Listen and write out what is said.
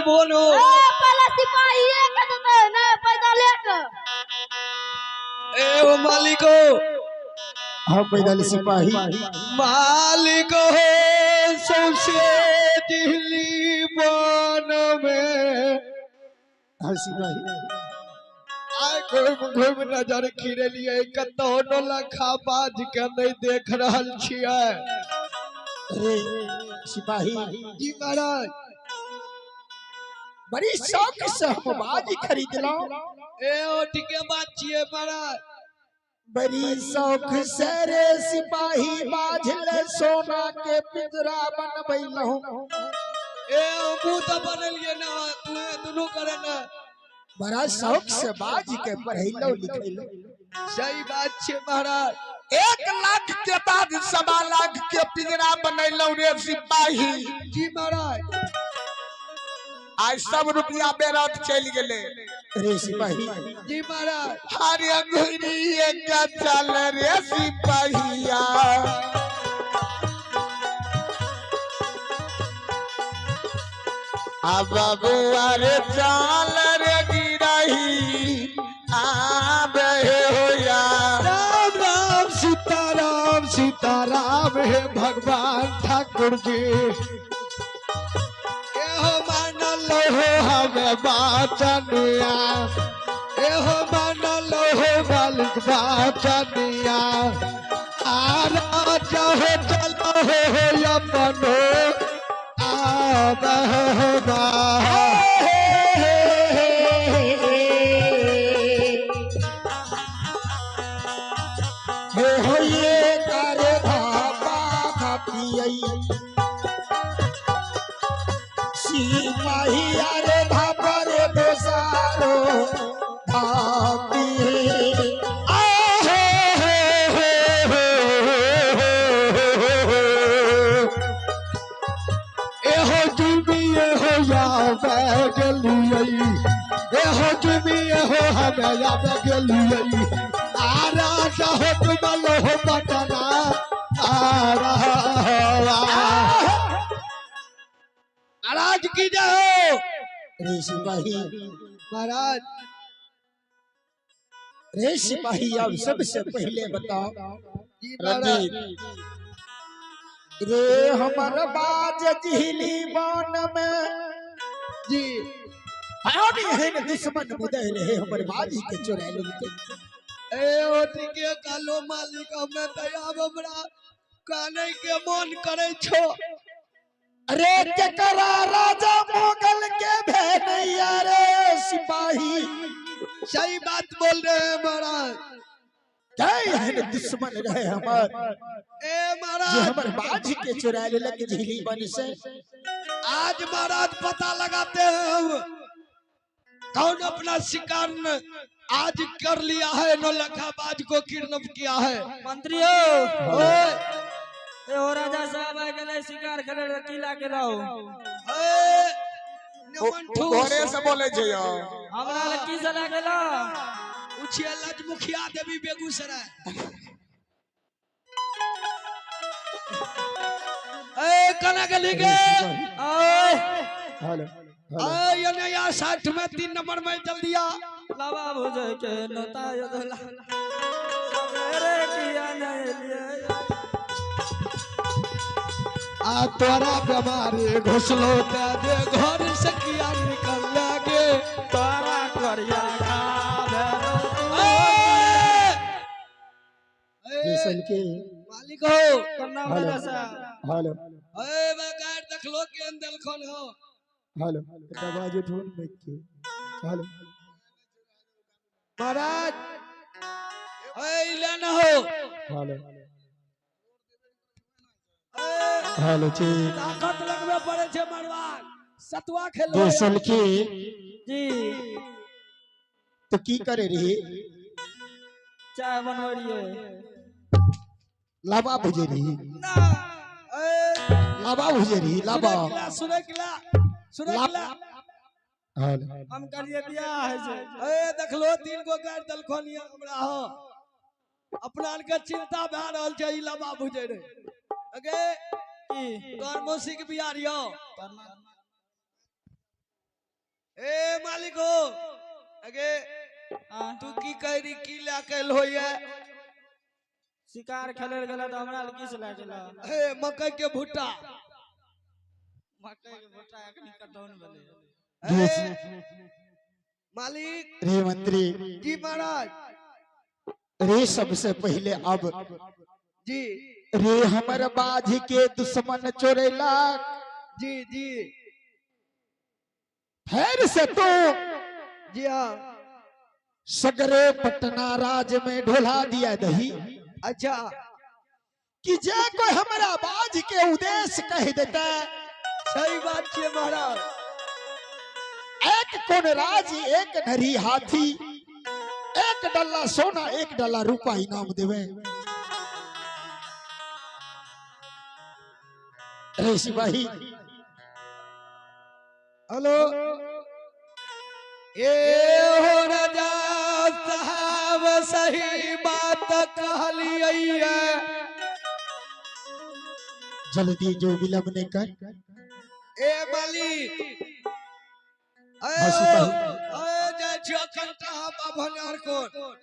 देबो न। ए पहले सिपाही के देते ने पैदले के। ए ओ मालिको। हाँ पैदल सिपाही। मालिक हो सौसे दिल्ली वन में। हाँ सिपाही। आइ घुमि घुमि नजर खिरेलियै, कतौ नौलखा बाज के नहीं देख रहल छियै। अरे सिपाही। जी महाराज। बड़ी शौक से हम बाज खरीदलहुं। ए ओ ठीके बात छियै महाराज। बड़ी शौक से रे सिपाही बाझले सोना के पिंजरा बनबैलहुं। ए हमहूँ तऽ बनेलियै ना, तू दुनू करे ना। बड़ा शौक से बाज के पढ़ैलहुं लिखैलहुं। सही बात छै महाराज। 1 लाख के बाद 1.25 लाख के पिंजरा बनैलहुं रे सिपाही। जी महाराज। आज सब रुपया बेरत चलि गेलै। रे सिपाही। जी महाराज। हरे घुरिए के चल रे सिपाहिया। अब बबुआ रे चल रे गिरही आबे होया। राम राम सीताराम सीताराम हे भगवान ठाकुर जी। एहो मानल हो हमें बाचनिया, एहो मानल हो मालिक बाचनिया। आ राजा हो चलो हो अपनो आबे। हे होइए करे धापा धापियै सिपाही अरे धापा रे दोसारो धापी। एहो जुमी एहो यावे गेलियै, एहो जुमी एहो हमे यावे गेलियै। आ राजा हो तुमल हो पटना आ रहा। महाराज की जय हो। रे सिपाही। महाराज। रे सिपाही अब सबसे पहले बताओ जी महाराज। रे हमर बाज झिली वन में। जी। आनी है न दुश्मन मुदह रहे हमर बाज के चोरा लेलकै। ए ओ ठीके कहलो मालिक, हमे तऽ आब हमरा कानै के मन करै छो। अरे केकरा राजा मोगल के भेलैया रे सिपाही। सही बात बोल रहे हैं महाराज। जय है दुश्मन रहे हमर ए महाराज जे हमर बाज के चुरा लेलक झिली बन से। आज महाराज पता लगाते हैं हम कौन अपना शिकार आज कर लिया है, नौलखा बाज को किडनैप किया है। मंत्री हो ओए ए हो राजा साहब आ गेलै शिकार करे रे की ला के लाओ। ए नमन घरे से बोले छै यौ। हमरा ले की से ला के लाओ? उछिया लज मुखिया देवी बेगूसराय। ए कना गली के ओए हेलो ए ये नया 60 में 3 नंबर में चल दिया। लावा भुज के नोता यदला सवेरे किया नहीं लिए। आ तोरा बीमारी घुसलो ते जे घर से किया निकल लागे। तोरा करिया जैसन के मालिक हो। प्रणाम राजा साहब। हेलो ए बगार देखलो के देलखन हो। हेलो दबाज ढूंढ में के। हेलो महाराज ए इला न हो। हेलो हेलो जी ताकत लगबे पड़े छै मरवान सतुआ खेलो जैसन के जी। तो की करे रही? चाय बनबै रहियै। लावा भुजे रही। ना लावा भुजे रही लावा। सुनैकला सुनैकला हेलो हम करिए बियाह है छै। ए देखलो 3 गो गाड़ दलखन ये हमरा हो। अपना के चिंता भए रहल छै ई लावा भुजे रे। अगे की तोहर मौसी के बियाह रियो। ए मालिक हो अगे आ, तू की कह रही की ला के होइए? शिकार खेले गेल तऽ हमरा लग की से लए गेल? हे मकई के भुट्टा। मकई के भुट्टा एखनी कटौन भेलै। ए, मालिक। रे मंत्री। जी महाराज। रे सबसे पहले अब जी रे हमर बाज के दुश्मन चोरेला। जी जी। फिर से तू जी हाँ। सगरे पटना राज में ढोला दिया दही। अच्छा। कि जे कोई हमरा बाज के उद्देश्य कह देता। सही बात छे महाराज। एक कोन राज, एक नरी हाथी, एक डल्ला सोना, एक डल्ला रुपा इनाम देवे। रे सिपाही। हेलो ए हो राजा साहब, सही बात कहलियै। जल्दी जो विलंब नहीं कर। ए मालिक ए हाँ, सिपाही। ए जाइ छियो कनिटा हम बाभन कोन।